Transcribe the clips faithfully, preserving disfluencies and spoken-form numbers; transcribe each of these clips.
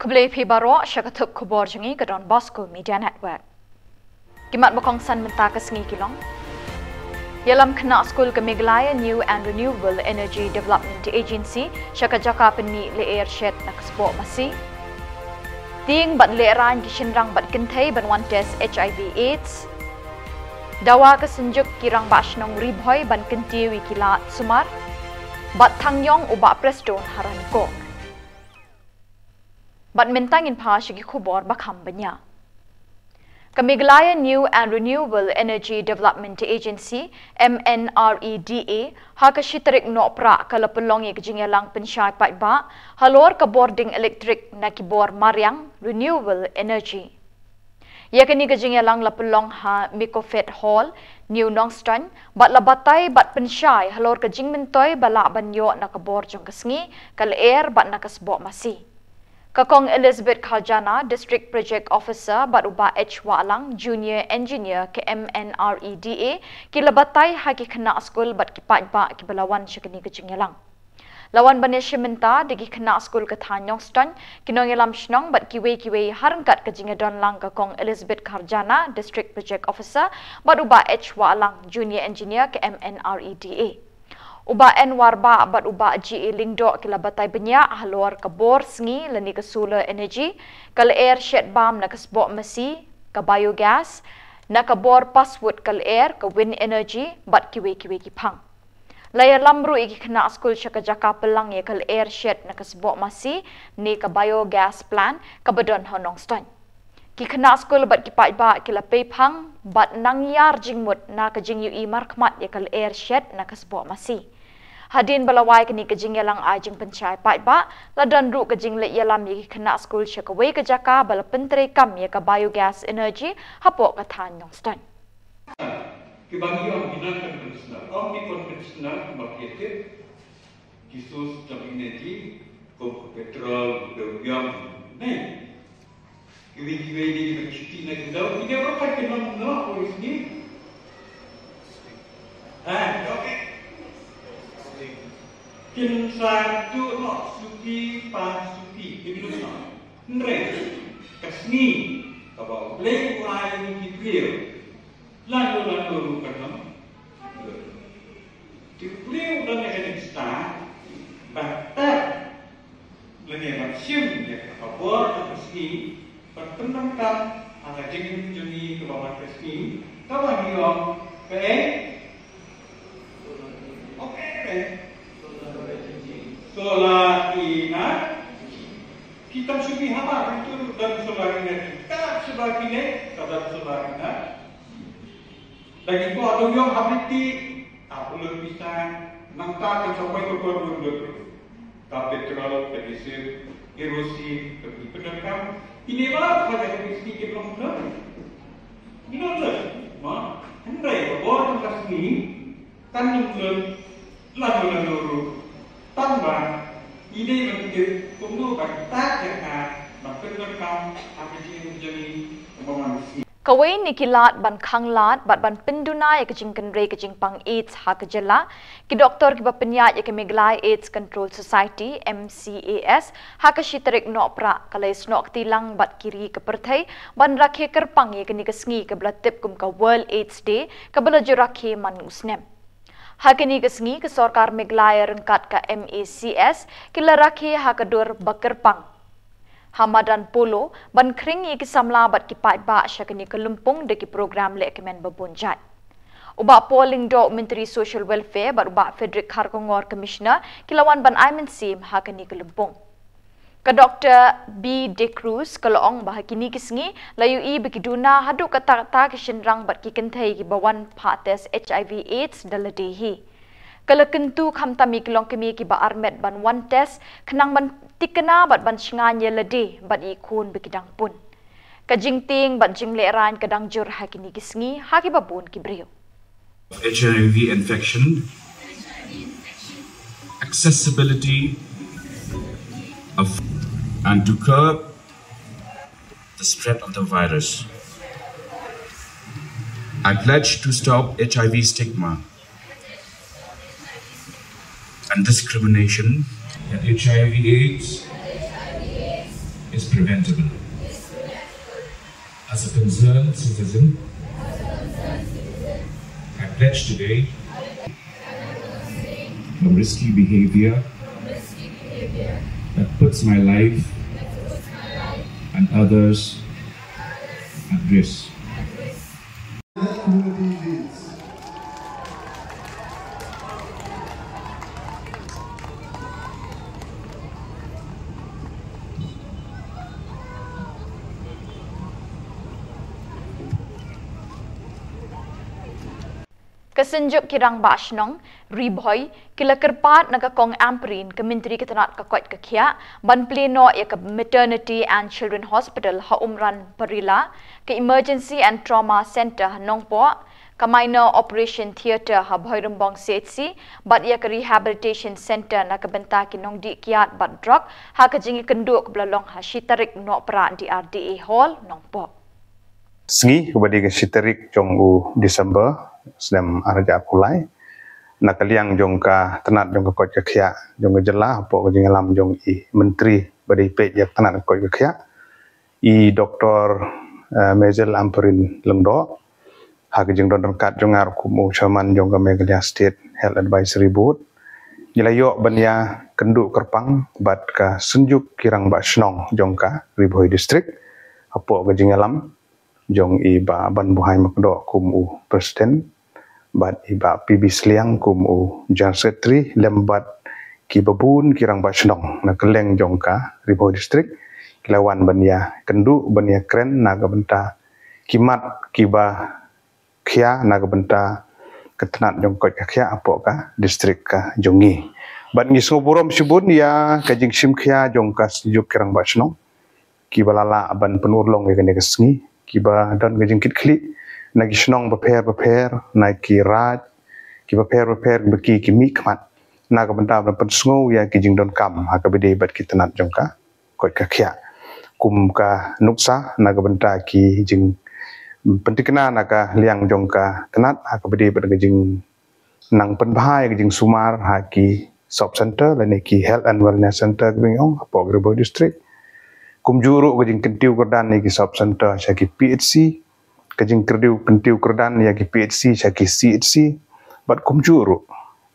Khublei phi baroh sha ka thup khubor jong ngi ka Don Bosco Media Network. Ki mat ba kongsan mynta ka sngi ki long: Ïalam khynnah skul ka Meghalaya New and Renewable Energy Development Agency sha ka jaka pynmih lyer shet na ka sboh masi. Tieng bad lehraiñ ki shynrang bad kynthei ban wan test H I V AIDS. Dawa ka Synjuk ki Rangbah Shnong Ri Bhoi ban kyntiew ïa ki lad sumar. Bad thang ïong u Bah Prestone ha Ranikor. Bad mynta ngin phai sha ki khubor ba kham bniah. Ka Meghalaya New and Renewable Energy Development Agency, M N R E D A, ha ka shi tarik Nohprah ka la pynlong ïa ka jingïalang pynshai paidbah halor ka bording elektrik na ki bor mariang renewable energy. Ïa kane ka jingïalang la pynlong ha Micofed Hall, New Nongstoiñ, bad la batai bad pynshai halor ka jingmyntoi ba lah ban ïoh na ka bor jong ka sngi, ka lyer bad na ka sboh masi. Ka Kong Elizabeth Kharjana, District Project Officer, bad u Bah H Wahlang, Junior Engineer ka M N R E D A, ki la batai ha ki khynnah skul bad ki paidbah kiba la wan sha kane ka jingïalang. La wan ban ïashim bynta da ki khynnah skul ka thaiñ Nongstoiñ, ki nongïalam shnong bad kiwei kiwei ha ryngkat ka jingïadon lang ka Kong Elizabeth Kharjana, District Project Officer, bad u Bah H Wahlang, Junior Engineer ka M N R E D A. U Bah N Warbah bad u Bah G A Lyngdoh ki la batai bniah halor ka bor sngi lane ka solar energy, ka lyer shet bam na ka sboh masi, ka biogas, na ka bor paswood ka lyer, ka wind energy, bad kiwei kiwei ki phang. La ïalam ruh ïa ki khynnah skul sha ka jaka pynlang ïa ka lyer shet na ka sboh masi ne ka biogas plant kaba don ha Nongstoiñ. Ki khynnah skul bad ki paidbah ki la pei phang bad nang ïar jingmut na ka jingïohi markhmat ïa ka lyer shet na ka sboh masi. Hadien ba la wai kane ka jingïalang ai jingpynshai paidbah, la don ruh ka jingleit ïalam ïa ki khynnah skul sha kawei ka jaka ba la pyntreikam ïa ka biogas energy hapoh ka thaiñ Nongstoiñ. Kiba ngi ong ki non conventional, ong ki conventional, ba ki tip ki source jong energy, kum ka petrol, dew ïong, ne. Kiwei kiwei de kiba shuti na ki dew, ki dew ka ki nong no, oi sini. Ha, okay. Kin sa tu no, suti, pa suti, kin lu no. Hynrei ka sngi kaba U Blei u ai ïa ngi ki briew, lano lano ruh kan ym. Te U Blei u don ïa ka jingstad ban tep lane ban shim ïa ka bor jong ka sngi, ban pyndonkam ha ka jingim jong ngi kaba man ka sngi, kaba ngi ong ka ei. Solar energy. Ki tam shu ki haba, itu dan solar energy. Ka shu ba ki ne, ka dan solar energy. Lagi ko ado ïong habiti, ah, ulun bisa nangta ka capai ko ko ulun. Ka petrol, ka diesel, kerosene, ka pi petrol kam. Ini ba ka jadi mesti kita belum. Ini lah. Ma, hynrei ba bor ka sngi, kan ym lut, lano lano ruh. Tang ba, i dei ban tip, kumno ban tah ïa ka, ban pyndonkam, ha ka jingim jong ngi, kumba man ka sngi. Kawei na ki lad ban khanglad bad ban pynduna ïa ka jingkynrei ka jingpang AIDS ha ka jylla, ki doktor kiba pynïaid ïa ka Meghalaya AIDS Control Society, M C A S, ha ka shi tarik Nohprah, ka la ïasnoh kti lang bad ki ri ka pyrthei ban rakhe kyrpang ïa kane ka sngi kaba la tip kum ka World AIDS Day, kaba la ju rakhe man u snem. Ha kane ka sngi ka sorkar Meghalaya ryngkat ka M A C S ki la rakhe ha ka dur ba kyrpang. Ha madan Polo, ban khring ïa ki samla bad ki paidbah sha kane ka lympung da ki program lehkmen ba bun jait. U Bah Paul Lyngdoh, Myntri Social Welfare, bad u Bah Frederick Kharkongor, Commissioner, ki la wan ban ai mynsiem ha kane ka lympung. Ka Doktor B De Cruz ka la ong ba ha kine ki sngi la ïohi ba ki duna haduh katta katta ki shynrang bad ki kynthei kiba wan phah test H I V AIDS da lade hi. Ka la kyntu khamtam ïa ki longkmie kiba armet ban wan test khnang ban tikna bad ban shngaiñ ïa lade bad ïa ki khun ba ki dang pun. Ka jingtieng bad jinglehraiñ ka dang jur ha kine ki sngi ha kiba bun ki briew. H I V infection, accessibility of, and to curb the spread of the virus. I pledge to stop H I V stigma and discrimination. That H I V AIDS preventable. As a concerned citizen, I pledge today from risky behavior that puts my life and others at risk. Ka Synjuk ki Rangbah Shnong Ri Bhoi ki la kyrpad na ka Kong Ampareen, ka Myntri ka tnat ka koit ka khiah, ban plie noh ïa ka Maternity and Children Hospital ha Umran Parila, ka Emergency and Trauma Centre ha Nongpoh, ka Minor Operation Theatre ha Bhoirymbong C H C, bad ïa ka Rehabilitation Centre na ka bynta ki nongdih kiad bad drok, ha ka jingïakynduh kaba la long ha shi tarik Nohprah D R D A Hall, Nongpoh. Sngi kaba dei ka shi tarik jong u December snem ar hajar arphew lai, na ka liang jong ka tnat jong ka koit ka khiah jong ka jylla, hapoh ka jingïalam jong i Myntri ba dei peit ïa ka tnat ka koit ka khiah, i Doktor Mezil Ampareen Lyngdoh, ha ka jingdon ryngkat jong nga ruh kum u Chairman jong ka Meghalaya State Health Advisory Board, ngi la ïoh ban ïakynduh kyrpang bad ka Synjuk ki Rangbah Shnong jong ka Ri Bhoi District, hapoh ka jingïalam jong i Bah Banbuhai Makdoh kum u President, bad i Bah P B Sliang kum u General Secretary, lem bad kiba bun ki Rangbah Shnong na kylleng jong ka Ri Bhoi District, ki la wan ban ïakynduh, ban ïakren na ka bynta ki mat kiba khia na ka bynta ka tnat jong ka koit ka khiah hapoh ka district ka jong ngi. Bad ngi sngewburom shibun ïa ka jingshim khia jong ka Synjuk ki Rangbah Shnong, kiba la lah ban pynurlong ïa kane ka sngi, kiba don ka jingkitkhlieh na ki shnong bapher bapher, na ki raid kiba pher bapher, ba ki ki mih khmat na ka bynta ban pynsngew ïa ki jingdonkam ha kaba ïadei bad ki tnat jong ka koit ka khiah. Kum ka nuksa na ka bynta ki jingpyntikna na ka liang jong ka tnat ha kaba ïadei bad ka jingnang pynbha ïa ka jingsumar ha ki sub center lane ki health and wellness center kiba ngi ong hapoh ka Ri Bhoi District. Kumjuh ruh ka jingkyntiew kyrdan ïa ki sub center sha ki P H C, ka jingkyntiew, kyntiew kyrdan ïa ki P H C sha ki C H C, bad kumjuh ruh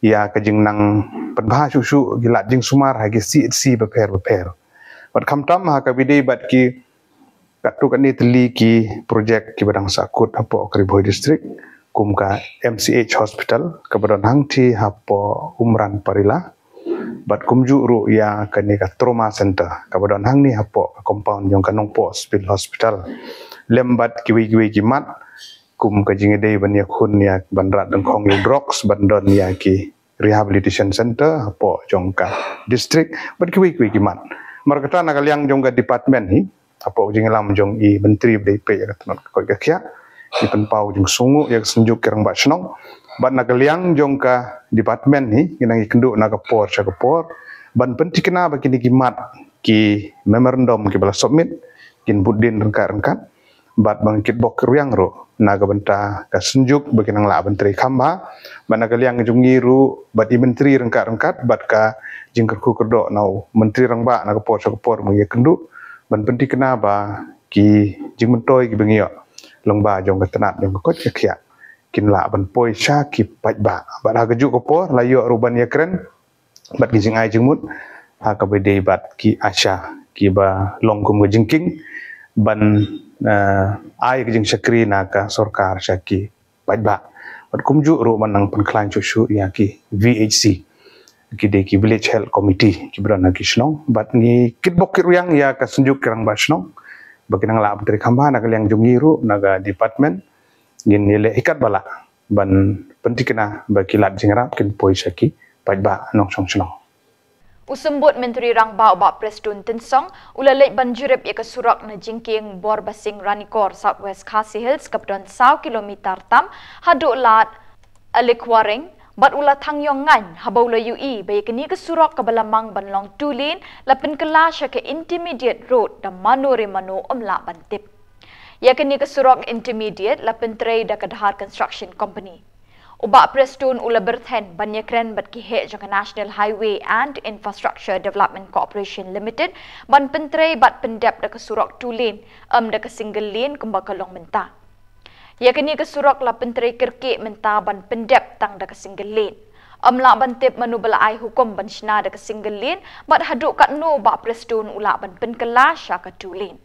ïa ka jingnang pynbha shuh shuh ki lad jingsumar ha ki C H C bapher bapher. Bad khamtam ha kaba ïadei bad ki katto katne tylli ki projek kiba dang sahkut hapoh ka Ri Bhoi District, kum ka M C H Hospital kaba don hangtei hapoh Umran Parila, bad kumjuh ruh ïa kane ka Trauma Center kaba don hangne hapoh ka compound jong ka Nongpoh Civil Hospital, lem bad kiwei kiwei ki mat kum ka jingïadei ban ïakhun ïa ban rat dyngkhong ïa u drugs, ban don ïa ki rehabilitation center hapoh jong ka district, bad kiwei kiwei ki mat. Namar kata na ka liang jong ka department hi, hapoh ka jingïalam jong i Myntri ba dei peit ïa ka tnat ka koit ka khiah, ngi pynpaw jingsngewnguh ïa ka Synjuk ki Rangbah Shnong. Bad na ka liang jong ka department hi, ngi nang ïakynduh na ka por sha ka por ban pyntikna ba kine ki mat, ki memorandum kiba la submit, kin bud dien ryngkat ryngkat, bad ba ngi kitbok kitrwiang ruh na ka bynta ka Synjuk ba kin nang lah ban trei kham bha. Bad na ka liang jong ngi ruh bad i Myntri ryngkat ryngkat bad ka jingkyrkhu kyrdoh na u Myntri Rangbah na ka por sha ka por ba ngi ïakynduh ban pyntikna ba ki jingmyntoi kiba ngi ïoh lyngba jong ka tnat jong ka koit ka khiah kin lah ban poi sha ki paidbah. Bad ha kajuh ka por la ïoh ruh ban ïakren bad ki jingai jingmut ha kaba ïadei bad ki ASHA kiba long kum ka jingkieng ban ai ka jingshakri na ka sorkar sha ki paidbah. Bad kumjuh ruh ban nang pynkhlaiñ shuh shuh ïa ki V H C, ki dei ki Village Health Committee kiba don ha ki shnong. Bad ngi kitbok kitrwiang ïa ka Synjuk ki Rangbah Shnong ba kin nang lah ban trei kham bha. Na ka liang jong ngi ruh na ka department ngin ïaleh hi katba lah ban pyntikna ba ki lad jingïarap kin poi sha ki paidbah nongshong shnong. U Symbud Myntri Rangbah u Bah Prestone Tynsong u la leit ban jurip ïa ka surok na jingkieng Borbasing Ranikor, South West Khasi Hills, kaba don saw kilometer tam haduh Lad Alikwareng, bad u la thang ïong ngaiñ haba u la ïohi ba ïa kane ka surok kaba la mang ban long two lane la pynkylla sha ka intermediate road da mano re mano ym lah ban tip. Ïa kane ka surok intermediate la pyntrei da ka Dhar Construction Company. U Bah Prestone u la byrthen ban ïakren bad ki heh jong ka National Highway and Infrastructure Development Corporation Limited ban pyntrei bad pyndep da ka surok two lane, ym da ka single lane kumba ka long mynta. Ïa kane ka surok la pyntrei kyrkieh mynta ban pyndep tang da ka single lane. Ym lah ban tip mano ba la ai hukum ban shna da ka single lane, bad haduh katno u Bah Prestone u lah ban pynkylla sha ka two lane.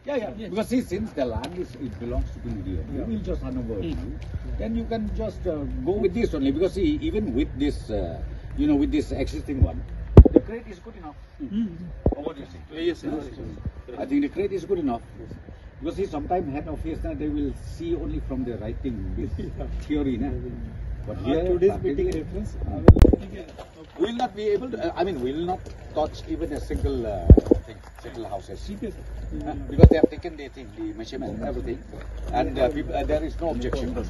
Yeah, yeah. Because see, since the land is, it belongs to P U D, yeah, we'll just hand over to you. Then you can just uh, go with this only. Because see, even with this, uh, you know, with this existing one, the grade is good enough. Mm. Or what do you say? Yes, yes. I think the grade is good enough. Because see, sometimes head office na, they will see only from the writing, this theory. Na? But here, today's meeting reference, we will not be able to, uh, I mean, we will not touch even a single uh, thing, single houses. Uh, because they have taken the thing, the measurement, everything. And uh, people, uh, there is no objection. Uh,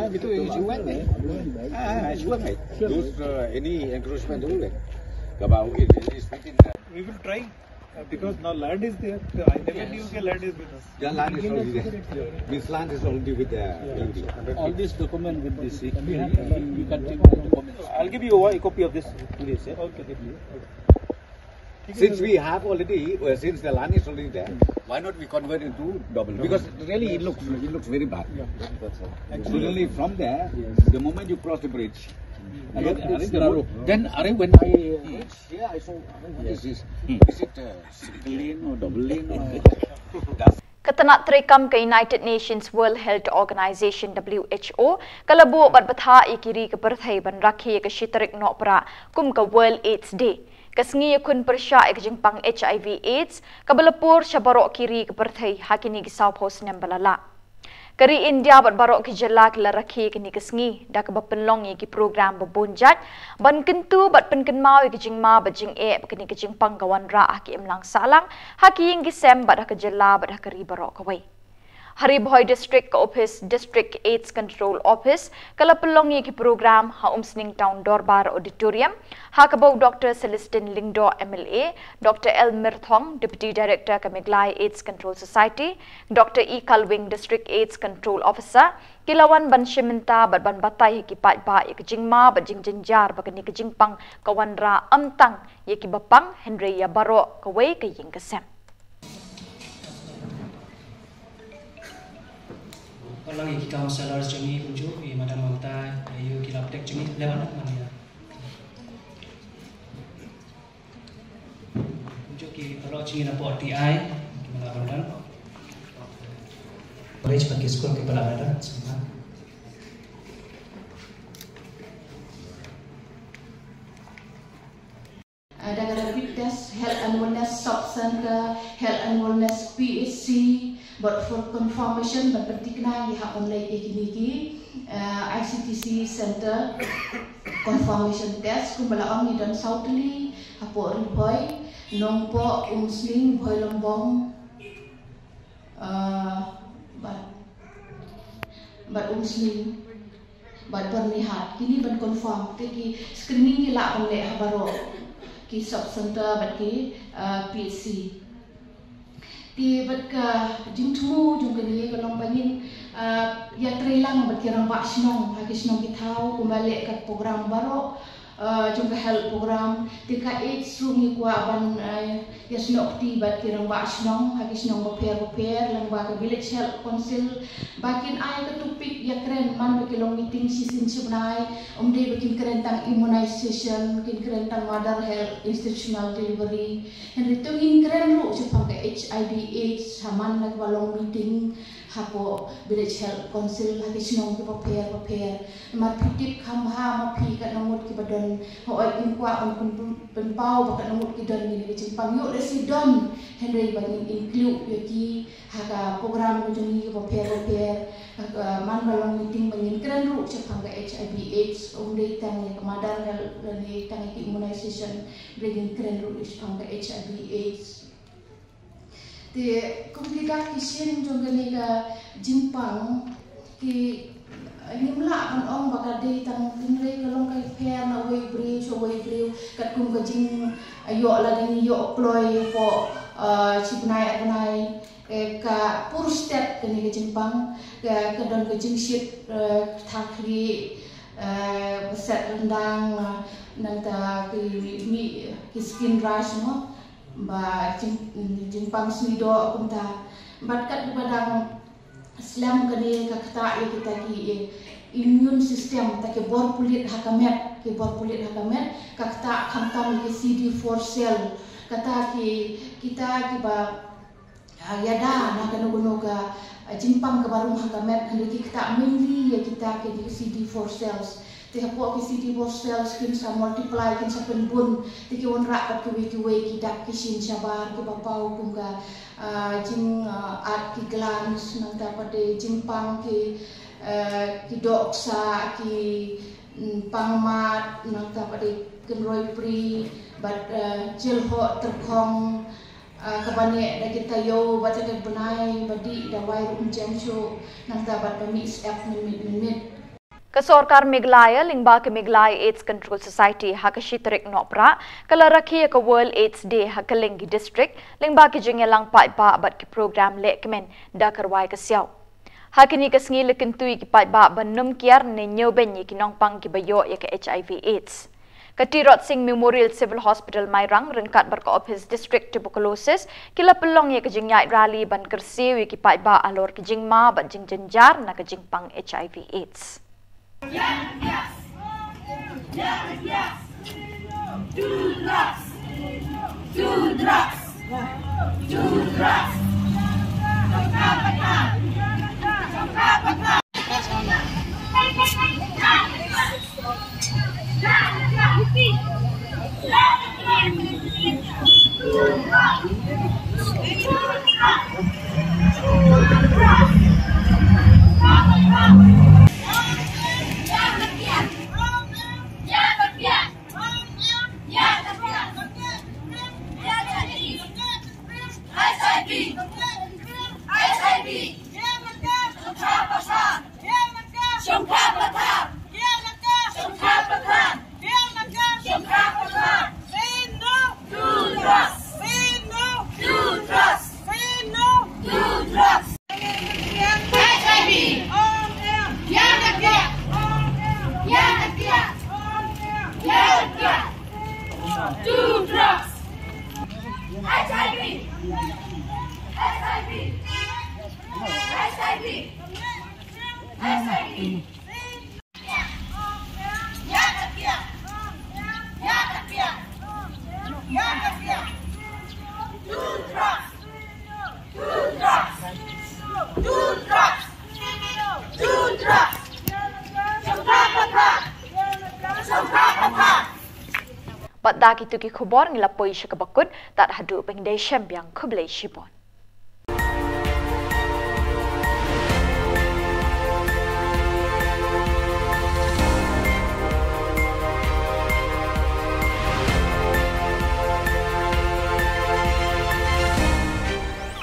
because it's human made. Uh, it's human made. Those, uh, any encroachment, ka ba, it is within the We will try uh, because now land is there. I never knew the land is with us. The land is already there. This land is already with the P U D. All this document with this, we have, we can take the documents. I'll give you a copy of this today, sir. Okay. Since we have already, uh, since the land is already there, why not we convert it to double? Because really it looks, it looks very bad. Suddenly from there, the moment you cross the bridge, Then, then when I reach here, I saw, what is this? Is it uh, single lane or double lane? Or Ka tnat treikam ka United Nations World Health Organization W H O ka la buh bad bthah ïa ki ri ka pyrthei ban rakhe ïa ka shi tarik Nohprah kum ka World AIDS Day. Ka sngi ïakhun pyrshah ïa ka jingpang H I V AIDS kaba la pur sha baroh ki ri ka pyrthei ha kine ki sawphew snem ba la leit. Ka ri India bad baroh ki jylla ki la rakhe ïa kane ka sngi da kaba pynlong ïa ki program ba bun jait ban kyntu bad pynkynmaw ïa ka jingma bad jingeh ba kane ka jingpang ka wanrah ha ki imlang sahlang, ha ki ïing ki sem bad ha ka jylla bad ha ka ri baroh kawei. Ha Ri Bhoi District, ka ophis District AIDS Control Office ka la pynlong ïa ki program ha Umsning Town Dorbar Auditorium, ha kaba u Doctor Celestine Lyngdoh M L A, Doctor L Myrthong, Deputy Director ka Meghalaya AIDS Control Society, Doctor E Kalwing, District AIDS Control Officer, ki la wan ban shim bynta bad ban batai ha ki paidbah ïa ka jingma bad jingjynjar ba kane ka jingpang ka wanrah ym tang ïa kiba pang hynrei ïa baroh kawei ka ïing ka sem. Pat lang ïa ki councillors jong ngi kumjuh, i Madam Mamta, ïa u ki lapdek jong ngi, leh ban man ïa. Kumjuh ki paralok jong ngi na pdeng T I, ki mala ban don. College bad ki skul ki mala ban don, sngewbha. Da ka Rapid Test, Health and Wellness Sub Center, Health and Wellness P H C, bad for confirmation ban pynthikna ïa ha online ïa kine ki I C T C Center confirmation test kumba la ong ngi don saw tylli hapoh Ri Bhoi, Nongpoh, Umsning, Bhoirymbong, bad bad Umsning bad Byrnihat kine ban confirm te ki screening ki lah ban leh ha baroh ki sub center bad ki P H C. Te bad ka jingthmu jong kane ka long ba ngin ïatrei lang bad ki rangbah shnong ha ki shnong ki thaw kumba leh ka program baroh jong ka health program. Te ka AIDS ruh ngi kwah ban ïasnoh kti bad ki rangbah shnong ha ki shnong bapher bapher lyngba ka Village Health Council ba kin ai ka topic ïakren man ba ki long meeting shisien shibnai. Ym dei ba kin kren tang immunization, kin kren tang mother health, institutional delivery. Hynrei to ngin kren ruh shaphang ka H I V AIDS ha man la kaba long meeting hapoh Village Health Council ha ki shnong ki bapher bapher. Namar phi tip kham bha ma phi katno ngut kiba don. Hooid ngin kwah ban pynpaw ba katno ngut ki don kine ki jingpang, ïoh lehse don, hynrei ba ngin include ïa ki ha ka program ka jong ngi kiba pher bapher. Man ba long meeting ba ngin kren ruh shaphang ka H I V AIDS, ym dei tang ïa ka mother health lane tang ïa ka immunization, hynrei ngin kren ruh shaphang ka H I V AIDS. Te kum ki dak ki shin jong kane ka jingpang ki ngim lah ban ong ba ka dei tang, hynrei ka long ka pher na uwei u briew sha uwei u briew katkum ka jing ïoh lane ïoh kloi hapoh shi bnai ar bnai. Eh, ka pur stet kane ka jingpang, ka, ka don ka jingshit, eh, kata khlieh, eh, ba set ryndang, eh, nangta ki mih, ki skin rash mo, ba jing, jingpang snidoh kumta. Bad katba dang slem kane ka ktah ïa kita ki, eh, immune system, kita ki bor pulit ha ka met, ki bor pulit ha ka met, ka ktah khamtam ïa ki C D four cell, kata ki, kita kiba ah, ïada na kano kano ka, ah, jingpang kaba rung ha ka met, hynrei ki ktah mainly ïa kita ki C D four cells. Te hapoh ki C D four cells kin sa multiply, kin sa pynbun, te ki wanrah pat kiwei kiwei ki dak ki shin shabar kiba paw kum ka, ah, jing, ah, at ki glands, nangta pat de jingpang ki, eh, ki dohksa, ki, mm, pang mad, nangta pat de kynroi pri, bad, eh, jilhoh tyrkhong, ah, kaba neh da ki taïew bad da ki bnai ba dih da wai ruh ym jem shuh, nangta bad ba mih syep mynmiet mynmiet. Ka sorkar Meghalaya lyngba ka Meghalaya AIDS Control Society ha ka shi tarik Nohprah ka la rakhe ïa ka World AIDS Day ha kylleng ki district lyngba ki jingïalang paidbah bad ki program lehkmen da ka rwai ka siaw. Ha kane ka sngi la kyntu ïa ki paidbah ban nym kiar ne ñiewbeiñ ïa ki nongpang kiba ïoh ïa ka H I V AIDS. Ka Tirot Sing Memorial Civil Hospital Mairang ryngkat bad ka Office District Tuberculosis ki la pynlong ïa ka jingïaid rally ban kyrsiew ïa ki paidbah halor ka jingma bad jingjynjar na ka jingpang H I V AIDS. Bad da kitu ki khubor ngi la poi sha kaba kut, tad haduh ban ïadei shem biang, khublei shibun.